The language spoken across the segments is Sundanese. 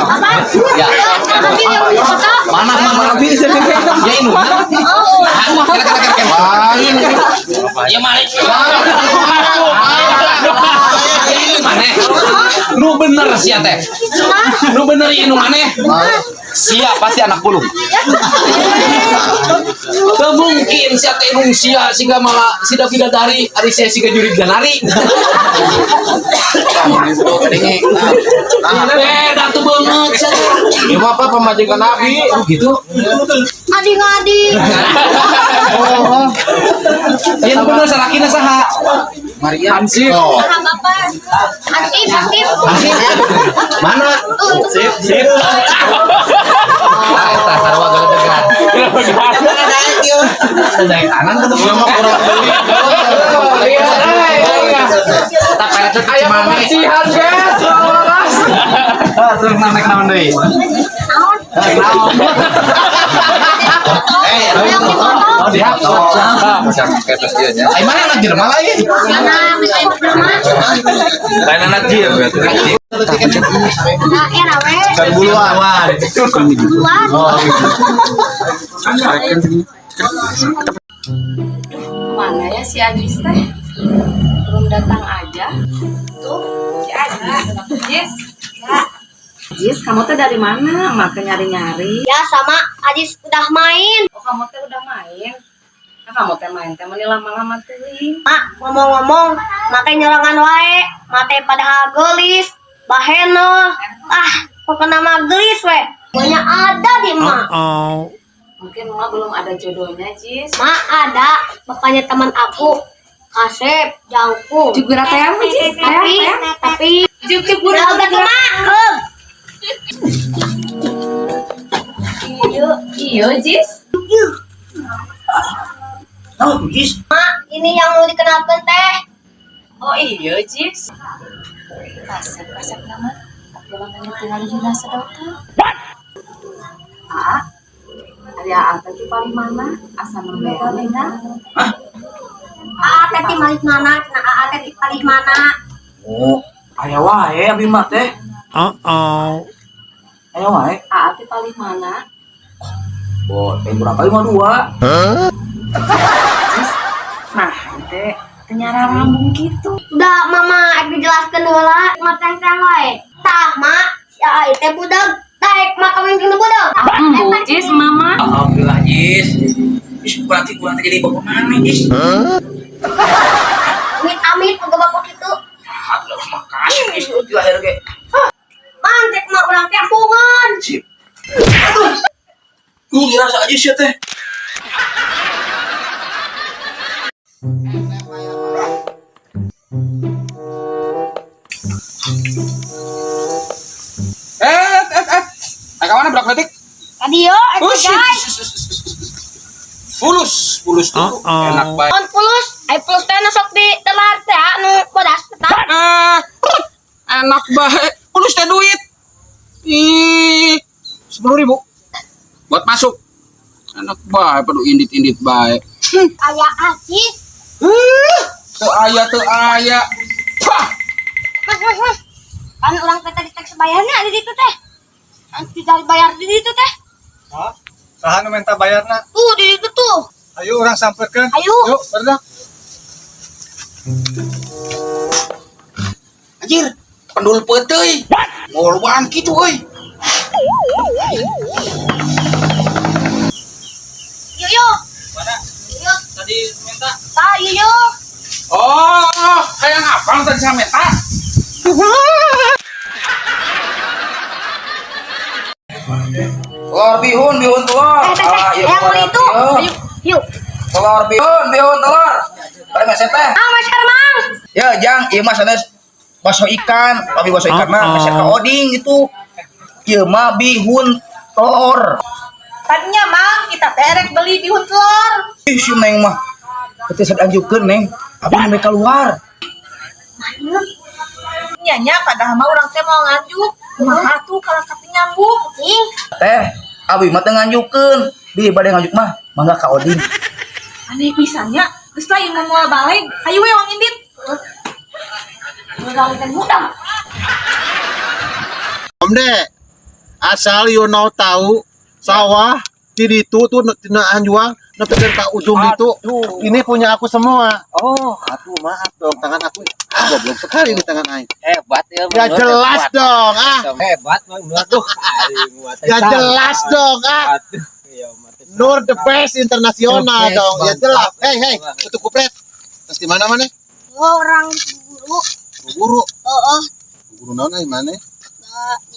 Apa? Ya. Abi yang di foto. Mana mana abi? Ya ini mana? Kira kira kira kira. Ya malik. Ini mana? Nu bener sia teh. Nu bener ieu nu maneh. Sia pasti anak pulung. Teu mungkin sia teh nung sia siga malah sida bidadari ari sia siga jurig janari. Beda tuh banget sia. Ieu mah apa pamajikan abi? Oh gitu. Ngadi-ngadi. Oh. Ya nu bener salakina saha? Maria. Hansip. Oh. Saha bapak? Hansip, Hansip. Hansip. Mana? Tuh, itu tuh. Sip. Ah, eta sarua geledegan. Daek kanan tuh. Ieu mah kurang beli. Eta peretnya ke Aya Cimande. pembersihan, guys. Laras. Terus naik naon deui? Naon? Naon? Eh, yang di foto. Oh, di foto. Ai mana anak jelema lain? Mana minta ibu jelema? Lain anak jil. Nah, era we. Can buluan. Duluan. Mana ya si Ajis teh? Belum datang aja. Tuh, si Ajis. Ajis. Ya. Ajis, kamu teh dari mana? Mak teh nyari-nyari. Ya sama Ajis udah main. Oh, kamu teh udah main. Nah, kamu teh main teh meni lama-lama teuing. Mak, ngomong-ngomong, make nyorongan wae, mate padahal gelis, baheno. Ah, kok kena mah gelis we. Banyak ada di mak. Mungkin emak belum ada jodohnya, Jis. Mak ada, bapaknya teman aku. Kasep, jangkung. Juga rata yang Jis. Tapi, tapi, Juk juk udah udah tuh mak. Heuh. Iyo, iyo, Jis. Mak, ini yang mau dikenalkan teh. Oh iya, Jis. Kasep, kasep nama. Tapi lamanya tinggal di dina sedotan. Ah, ari Aa teh ti paling mana? Asa nembe na. Aa teh ti malih mana? Cenah Aa teh ti palih mana? Oh, aya wae abi mah teh. Aya wae. Aa ti palih mana? Oh, teh kurang kali mah dua. Jis. Nah, teh teu rambung gitu. Udah mama ek dijelaskeun heula, mah teh teh wae. Tah, mak, si Aa teh budak. Daek mak kawin jeung budak. Embu, Jis, mama. Alhamdulillah, Jis. Jis berarti gua nanti jadi bapak mana, Jis? Amit amit boga bapak kitu. Alhamdulillah, makasih, Jis. Di lahir ge. Mang cek mah urang teh ampungan. Sip. Aduh. Lu dirasa aja sih teh. Eh. Ka mana budak leutik? Tadi yo, ek Oh, shit. guys. Fulus, fulus tuh. Enak bae. On pulus, ai pulus teh nu sok di telar teh anu bodas tetap. Ah, enak bae. Fulus teh duit. Ih, 10.000 buat masuk. Enak bae, perlu indit-indit bae. Aya Ajis. Teu aya, teu aya. Pah! Mas, mas, mas. Kan urang teh tadi teks bayarnya di ditu teh. Kan tidak bayar di ditu teh. Hah? Saha nu minta bayarna? Tuh di ditu tuh. Ayo urang samperkeun. Ayo. Yuk, berdak. Anjir, pendul peuteuy. Ngoluan kitu euy. Yuk, yuk. Mana? Yuk. Tadi minta. Tah, yuk, yuk. Oh, kayak ngapang tadi saya minta. Telur bihun, bihun telur. Eh, teh, teh, Ah, ieu yang beli itu. ieu. Ayo, yuk. Telur bihun, bihun telur. Bari ngasep teh. Ah, Mas Herman. Ya, Jang, ieu mah sanes bakso ikan, tapi bakso ikan mah meser ka oding gitu. Ieu mah bihun telur. Tadinya mang kita teh rek beli bihun telur. Ih, si Neng mah. Teu dianjukeun, Neng. Abi nembe keluar. Nya nya padahal mah urang teh mau nganjuk. Kumaha tuh kalau kata nyambung. Ih, Teh, abi mah teu nganjukeun. Bi bade nganjuk mah, mangga ka oding. Aneh pisannya. Geus lah ieu mah moal balik. Hayu we wang indit. urang teh budak. Om Dek. Asal you know tahu sawah di ditu tuh tina anjuang nepi ka ujung itu ini punya aku semua. Oh, Aduh, maaf dong, tangan aku goblok sekali di tangan aing. Hebat ya. Ya jelas dong, ah. Hebat Mang Nur tuh. Aing mah teh Ya jelas dong, ah. Aduh, iya mah teh. Nur the best internasional The best, dong. Ya mantap. jelas. Hey, hey, kutu kupret. Terus di mana mana? Oh, orang guru. Guru. Oh, Guru naon ai mana?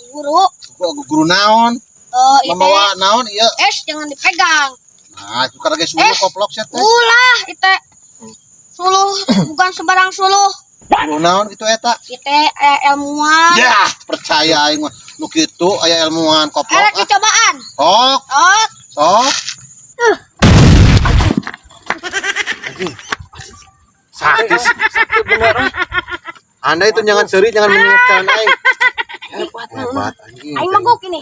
guru. Guru, guru naon? Oh, itu. Membawa naon ieu? Es jangan dipegang. Nah, itu karena suluh Eh. koplok sia teh. Ulah, itu suluh bukan sembarang suluh. Guru naon gitu eta? Itu ilmuwan. Ya, percaya aing mah. Nu kitu aya ilmuwan koplok. Erek Ah. dicobaan. Sok, Oh, sok. Anjing. Sakti, Sakti bener ah. Anda itu jangan seri, jangan mengingatkan aing. Hebat Mang. Hebat anjing. Aing meguk ini.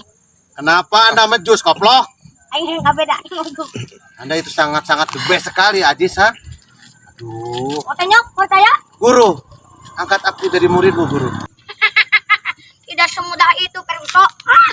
Kenapa Anda mejus koplok? Aing nggak beda, aing meguk. Anda itu sangat-sangat the best sekali, Ajis, ha? Aduh. Mau tanya, percaya? Guru, angkat aku dari muridmu, Guru. Tidak semudah itu, Perguso. Ah.